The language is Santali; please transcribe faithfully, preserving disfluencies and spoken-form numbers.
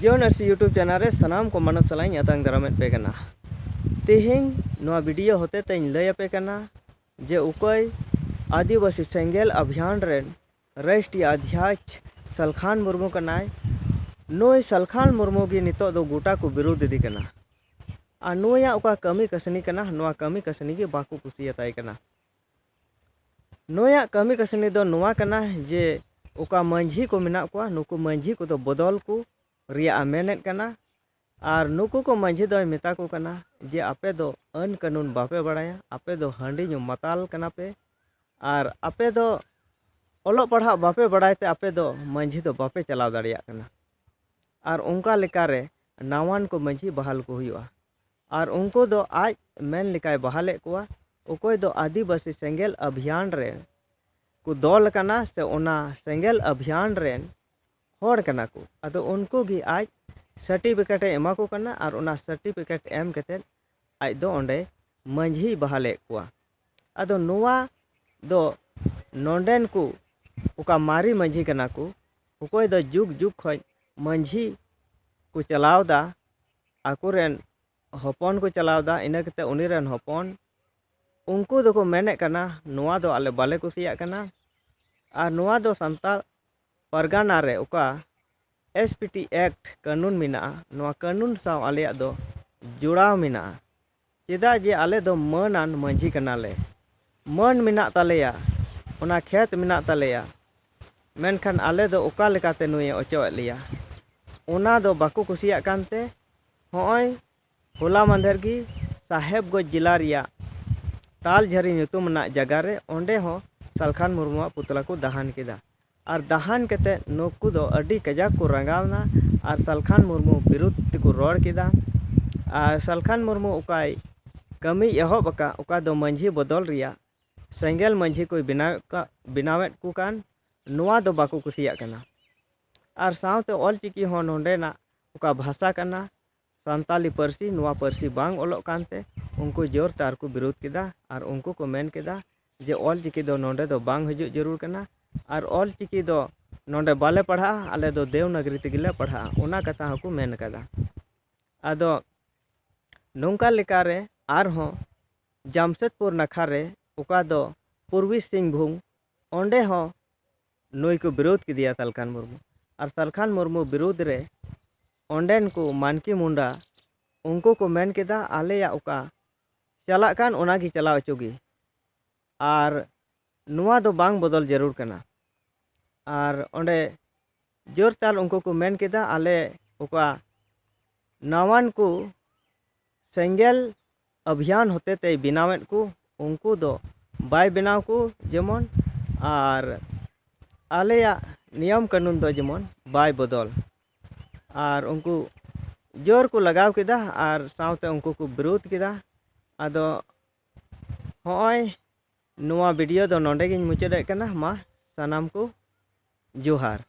ᱡᱤᱭᱚᱱ ᱟᱹᱨᱥᱤ YouTube ᱪᱮᱱᱮᱞ ᱨᱮ ᱥᱟᱱᱟᱢ ᱠᱚ ᱢᱟᱱᱚᱛ ᱥᱟᱞᱟᱜ ᱤᱧ ᱟᱛᱟᱝ ᱫᱟᱨᱟᱢᱮᱫ ᱯᱮ ᱠᱟᱱᱟ᱾ ᱛᱮᱦᱮᱧ ᱱᱚᱣᱟ ᱵᱷᱤᱰᱤᱭᱳ ᱦᱚᱛᱮ ᱛᱮᱧ ᱞᱟᱹᱭ ᱟᱯᱮ ᱠᱟᱱᱟ ᱡᱮ ᱚᱠᱚᱭ ᱟᱹᱫᱤᱵᱟᱹᱥᱤ ᱥᱮᱸᱜᱮᱞ ᱟᱵᱷᱤᱭᱟᱱ ᱨᱮᱱ ᱨᱟᱥᱴᱨᱤᱭᱚ ᱟᱫᱷᱭᱟᱠᱷ ᱥᱟᱞᱠᱷᱟᱱ ᱢᱩᱨᱢᱩ ᱠᱟᱱᱟᱭ᱾ ᱱᱩᱭ ᱥᱟᱞᱠᱷᱟᱱ ᱢᱩᱨᱢᱩ ᱜᱮ ᱱᱤᱛᱚᱜ ᱫᱚ ᱜᱚᱴᱟ ᱠᱚ ᱵᱤᱨᱳᱫᱷ ᱮᱫᱮ ᱠᱟᱱᱟ᱾ ᱟᱨ ᱱᱩᱭᱟᱜ ᱚᱠᱟ ᱠᱟᱹᱢᱤ ᱠᱟᱹᱥᱱᱤ ᱠᱟᱱᱟ, ᱱᱚᱣᱟ ᱠᱟᱹᱢᱤ ᱠᱟᱹᱥᱱᱤ ᱜᱮ ᱵᱟᱠᱚ ᱠᱩᱥᱤᱭᱟᱛᱟᱭ ᱠᱟᱱᱟ᱾ ᱱᱩᱭᱟᱜ ᱠᱟᱹᱢᱤ ᱠᱟᱹᱥᱱᱤ ᱫᱚ ᱱᱚᱣᱟ ᱠᱟᱱᱟ ᱡᱮ ᱚᱠᱟ ᱢᱟᱹᱡᱷᱤ ᱠᱚ ᱢᱮᱱᱟᱜ ᱠᱚᱣᱟ, ᱱᱩᱠᱩ ᱢᱟᱹᱡᱷᱤ ᱠᱚᱫᱚ ᱵᱚᱫᱚᱞ ᱠᱚ ᱨᱮᱭᱟᱜ ᱮ ᱢᱮᱱᱮᱫ ᱠᱟᱱᱟ᱾ ᱟᱨ ᱱᱩᱠᱩ ᱠᱚ ᱢᱟᱹᱡᱷᱤ ᱫᱚᱭ ᱢᱮᱛᱟ ᱠᱚ ᱠᱟᱱᱟ ᱡᱮ ᱟᱯᱮ ᱫᱚ ᱟᱹᱱ ᱠᱟᱹᱱᱩᱱ ᱵᱟᱯᱮ ᱵᱟᱲᱟᱭᱟ, ᱟᱯᱮ ᱫᱚ ᱦᱟᱺᱰᱤ ᱧᱩ ᱢᱟᱛᱟᱞ ᱠᱟᱱᱟ ᱯᱮ, ᱟᱨ ᱟᱯᱮ ᱫᱚ ᱚᱞᱚᱜ ᱯᱟᱲᱦᱟᱜ ᱵᱟᱯᱮ ᱵᱟᱲᱟᱭ ᱛᱮ ᱟᱯᱮ ᱫᱚ ᱢᱟᱹᱡᱷᱤ ᱫᱚ ᱵᱟᱯᱮ ᱪᱟᱞᱟᱣ ᱫᱟᱲᱮᱭᱟᱜ ᱠᱟᱱᱟ᱾ ᱟᱨ ᱚᱱᱠᱟ ᱞᱮᱠᱟᱨᱮ ᱱᱟᱣᱟᱱ ᱠᱚ ᱢᱟᱹᱡᱷᱤ ᱵᱟᱦᱟᱞ ᱠᱚ ᱦᱩᱭᱩᱜᱼᱟ᱾ ᱟᱨ ᱩᱱᱠᱩ ᱫᱚ ᱟᱡ ᱢᱮᱱ ᱞᱮᱠᱟᱭ ᱵᱟᱦᱟᱞᱮᱫ ᱠᱚᱣᱟ, ᱚᱠᱚᱭ ᱫᱚ ᱟᱹᱫᱤᱵᱟᱹᱥᱤ ᱥᱮᱸᱜᱮᱞ ᱟᱵᱷᱤᱭᱟᱱ ᱨᱮ ᱠᱚ ᱫᱚᱞ ᱟᱠᱟᱱᱟ ᱥᱮ ᱚᱱᱟ ᱥᱮᱸᱜᱮᱞ ᱟᱵᱷᱤᱭᱟᱱ ᱨᱮᱱ ᱦᱚᱲ ᱠᱟᱱᱟ ᱠᱚ᱾ ᱟᱫᱚ ᱩᱱᱠᱩ ᱜᱮ ᱟᱡ ᱥᱟᱨᱴᱤᱯᱷᱤᱠᱮᱴ ᱮ ᱮᱢᱟ ᱠᱚ ᱠᱟᱱᱟ ᱟᱨ ᱚᱱᱟ ᱥᱟᱨᱴᱤᱯᱷᱤᱠᱮᱴ ᱮᱢ ᱠᱟᱛᱮᱫ ᱟᱡ ᱫᱚ ᱚᱸᱰᱮ ᱢᱟᱹᱡᱷᱤᱭ ᱵᱟᱦᱟᱞᱮᱫ ᱠᱚᱣᱟ᱾ ᱟᱫᱚ ᱱᱚᱣᱟ ᱫᱚ ᱱᱚᱰᱮᱱ ᱠᱚ ᱚᱠᱟ ᱢᱟᱨᱮ ᱢᱟᱹᱡᱷᱤ ᱠᱟᱱᱟ ᱠᱚ, ᱚᱠᱚᱭ ᱫᱚ ᱡᱩᱜᱽ ᱡᱩᱜᱽ ᱠᱷᱚᱱ ᱢᱟᱹᱡᱷᱤ ᱠᱚ ᱪᱟᱞᱟᱣᱫᱟ, ᱟᱠᱚᱨᱮᱱ ᱦᱚᱯᱚᱱ ᱠᱚ ᱪᱟᱞᱟᱣᱫᱟ, ᱤᱱᱟᱹ ᱠᱟᱛᱮ ᱩᱱᱤ ᱨᱮᱱ ᱦᱚᱯᱚᱱ, ᱩᱱᱠᱩ ᱫᱚᱠᱚ ᱢᱮᱱᱮᱫ ᱠᱟᱱᱟ ᱱᱚᱣᱟ ᱫᱚ ᱟᱞᱮ ᱵᱟᱞᱮ ᱠᱩᱥᱤᱭᱟᱜ ᱠᱟᱱᱟ᱾ ᱟᱨ ᱱᱚᱣᱟ ᱫᱚ ᱥᱟᱱᱛᱟᱲ ᱯᱟᱨᱜᱟᱱᱟ ᱨᱮ ᱚᱠᱟ S P T Act ᱠᱟᱹᱱᱩᱱ ᱢᱮᱱᱟᱜᱼᱟ, ᱱᱚᱣᱟ ᱠᱟᱹᱱᱩᱱ ᱥᱟᱶ ᱟᱞᱮᱭᱟᱜ ᱫᱚ ᱡᱚᱲᱟᱣ ᱢᱮᱱᱟᱜᱼᱟ᱾ ᱪᱮᱫᱟᱜ ᱡᱮ ᱟᱞᱮ ᱫᱚ ᱢᱟᱹᱱᱟᱱ ᱢᱟᱹᱡᱷᱤ ᱠᱟᱱᱟᱞᱮ, ᱢᱟᱹᱱ ᱢᱮᱱᱟᱜ ᱛᱟᱞᱮᱭᱟ, ᱚᱱᱟ ᱠᱷᱮᱛ ᱢᱮᱱᱟᱜ ᱛᱟᱞᱮᱭᱟ, ᱢᱮᱱᱠᱷᱟᱱ ᱟᱞᱮ ᱫᱚ ᱚᱠᱟ ᱞᱮᱠᱟᱛᱮ ᱱᱩᱭᱮ ᱚᱪᱚᱭᱮᱫ ᱞᱮᱭᱟ, ᱚᱱᱟ ᱫᱚ ᱵᱟᱠᱚ ᱠᱩᱥᱤᱭᱟᱜ ᱠᱟᱱᱛᱮ ᱦᱚᱸᱜᱼᱚᱭ ᱦᱚᱞᱟ ᱢᱟᱫᱷᱮᱨ ᱜᱮ ᱥᱟᱦᱮᱵᱽᱜᱚᱸᱡᱽ ᱡᱮᱞᱟ ᱨᱮᱭᱟᱜ ᱛᱟᱞᱡᱷᱟᱹᱨᱤ ᱧᱩᱛᱩᱢ ᱨᱮᱱᱟᱜ ᱡᱟᱭᱜᱟ ᱨᱮ, ᱚᱸᱰᱮ ᱦᱚᱸ ᱥᱟᱞᱠᱷᱟᱱ ᱢᱩᱨᱢᱩᱣᱟᱜ ᱯᱩᱛᱞᱟ ᱠᱚ ᱫᱟᱦᱟᱱ ᱠᱮᱫᱟ᱾ ᱟᱨ ᱫᱟᱦᱟᱱ ᱠᱟᱛᱮ ᱱᱩᱠᱩ ᱫᱚ ᱟᱹᱰᱤ ᱠᱟᱡᱟᱠ ᱠᱚ ᱨᱟᱸᱜᱟᱣᱱᱟ ᱟᱨ ᱥᱟᱞᱠᱷᱟᱱ ᱢᱩᱨᱢᱩ ᱵᱤᱨᱩᱫᱷ ᱛᱮᱠᱚ ᱨᱚᱲ ᱠᱮᱫᱟ᱾ ᱟᱨ ᱥᱟᱞᱠᱷᱟᱱ ᱢᱩᱨᱢᱩ ᱚᱠᱟᱭ ᱠᱟᱹᱢᱤᱭ ᱮᱦᱚᱵ ᱟᱠᱟᱫ, ᱚᱠᱟ ᱫᱚ ᱢᱟᱹᱡᱷᱤ ᱵᱚᱫᱚᱞ ᱨᱮᱭᱟᱜ, ᱥᱮᱸᱜᱮᱞ ᱢᱟᱹᱡᱷᱤ ᱠᱚᱭ ᱵᱮᱱᱟᱣᱮᱫ ᱠᱟ-, ᱵᱮᱱᱟᱣᱮᱫ ᱠᱚ ᱠᱟᱱ, ᱱᱚᱣᱟ ᱫᱚ ᱵᱟᱠᱚ ᱠᱩᱥᱤᱭᱟᱜ ᱠᱟᱱᱟ᱾ ᱟᱨ ᱥᱟᱶᱛᱮ ᱚᱞ ᱪᱤᱠᱤ ᱦᱚᱸ ᱱᱚᱰᱮᱱᱟᱜ ᱚᱠᱟ ᱵᱷᱟᱥᱟ ᱠᱟᱱᱟ, ᱥᱟᱱᱛᱟᱞᱤ ᱯᱟᱹᱨᱥᱤ, ᱱᱚᱣᱟ ᱯᱟᱹᱨᱥᱤ ᱵᱟᱝ ᱚᱞᱚᱜ ᱠᱟᱱᱛᱮ ᱩᱱᱠᱩ ᱡᱳᱨ ᱛᱟᱨ ᱠᱚ ᱵᱤᱨᱳᱫᱷ ᱠᱮᱫᱟ ᱟᱨ ᱩᱱᱠᱩ ᱠᱚ ᱢᱮᱱ ᱠᱮᱫᱟ ᱡᱮ ᱚᱞ ᱪᱤᱠᱤ ᱫᱚ ᱱᱚᱰᱮ ᱫᱚ ᱵᱟᱝ ᱦᱤᱡᱩᱜ ᱡᱟᱹᱨᱩᱲ ᱠᱟᱱᱟ᱾ ᱟᱨ ᱚᱞ ᱪᱤᱠᱤ ᱫᱚ ᱱᱚᱰᱮ ᱵᱟᱞᱮ ᱯᱟᱲᱦᱟᱜᱼᱟ, ᱟᱞᱮ ᱫᱚ ᱫᱮᱣᱱᱟᱜᱽᱨᱤ ᱛᱮᱜᱮ ᱞᱮ ᱯᱟᱲᱦᱟᱜᱼᱟ, ᱚᱱᱟ ᱠᱟᱛᱷᱟ ᱦᱚᱸᱠᱚ ᱢᱮᱱ ᱟᱠᱟᱫᱟ᱾ ᱟᱫᱚ ᱱᱚᱝᱠᱟ ᱞᱮᱠᱟᱨᱮ ᱟᱨᱦᱚᱸ ᱡᱟᱢᱥᱮᱫᱽᱯᱩᱨ ᱱᱟᱠᱷᱟ ᱨᱮ, ᱚᱠᱟ ᱫᱚ ᱯᱩᱨᱵᱤ ᱥᱤᱝᱵᱷᱩᱢ, ᱚᱸᱰᱮ ᱦᱚᱸ ᱱᱩᱭ ᱠᱚ ᱵᱤᱨᱳᱫᱷ ᱠᱮᱫᱮᱭᱟ ᱥᱟᱞᱠᱷᱟᱱ ᱢᱩᱨᱢᱩ᱾ ᱟᱨ ᱥᱟᱞᱠᱷᱟᱱ ᱢᱩᱨᱢᱩ ᱵᱤᱨᱳᱫᱷ ᱨᱮ ᱚᱸᱰᱮᱱ ᱠᱚ ᱢᱟᱱᱠᱤ ᱢᱩᱱᱰᱟ, ᱩᱱᱠᱩ ᱠᱚ ᱢᱮᱱ ᱠᱮᱫᱟ, ᱟᱞᱮᱭᱟᱜ ᱚᱠᱟ ᱪᱟᱞᱟᱜ ᱠᱟᱱ, ᱚᱱᱟ ᱜᱮ ᱪᱟᱞᱟᱣ ᱦᱚᱪᱚ ᱜᱮ, ᱟᱨ ᱱᱚᱣᱟ ᱫᱚ ᱵᱟᱝ ᱵᱚᱫᱚᱞ ᱡᱟᱹᱨᱩᱲ ᱠᱟᱱᱟ᱾ ᱟᱨ ᱚᱸᱰᱮ ᱡᱳᱨ ᱛᱟᱞ ᱩᱱᱠᱩ ᱠᱚ ᱢᱮᱱ ᱠᱮᱫᱟ, ᱟᱞᱮ ᱚᱠᱟ ᱱᱟᱣᱟᱱ ᱠᱚ ᱥᱮᱸᱜᱮᱞ ᱚᱵᱷᱤᱭᱟᱱ ᱦᱚᱛᱮ ᱛᱮᱭ ᱵᱮᱱᱟᱣᱮᱫ ᱠᱚ, ᱩᱱᱠᱩ ᱫᱚ ᱵᱟᱭ ᱵᱮᱱᱟᱣ ᱠᱚ ᱡᱮᱢᱚᱱ, ᱟᱨ ᱟᱞᱮᱭᱟᱜ ᱱᱤᱭᱚᱢ ᱠᱟᱹᱱᱩᱱ ᱫᱚ ᱡᱮᱢᱚᱱ ᱵᱟᱭ ᱵᱚᱫᱚᱞ᱾ ᱟᱨ ᱩᱱᱠᱩ ᱡᱳᱨ ᱠᱚ ᱞᱟᱜᱟᱣ ᱠᱮᱫᱟ ᱟᱨ ᱥᱟᱶᱛᱮ ᱩᱱᱠᱩ ᱠᱚ ᱵᱤᱨᱳᱫᱷ ᱠᱮᱫᱟ᱾ ᱟᱫᱚ ᱦᱚᱸᱜᱼᱚᱭ ᱱᱚᱣᱟ ᱵᱷᱤᱰᱤᱭᱳ ᱫᱚ ᱱᱚᱰᱮ ᱜᱤᱧ ᱢᱩᱪᱟᱹᱫᱮᱫ ᱠᱟᱱᱟ᱾ ᱢᱟ ᱥᱟᱱᱟᱢ ᱠᱚ ᱡᱚᱦᱟᱨ᱾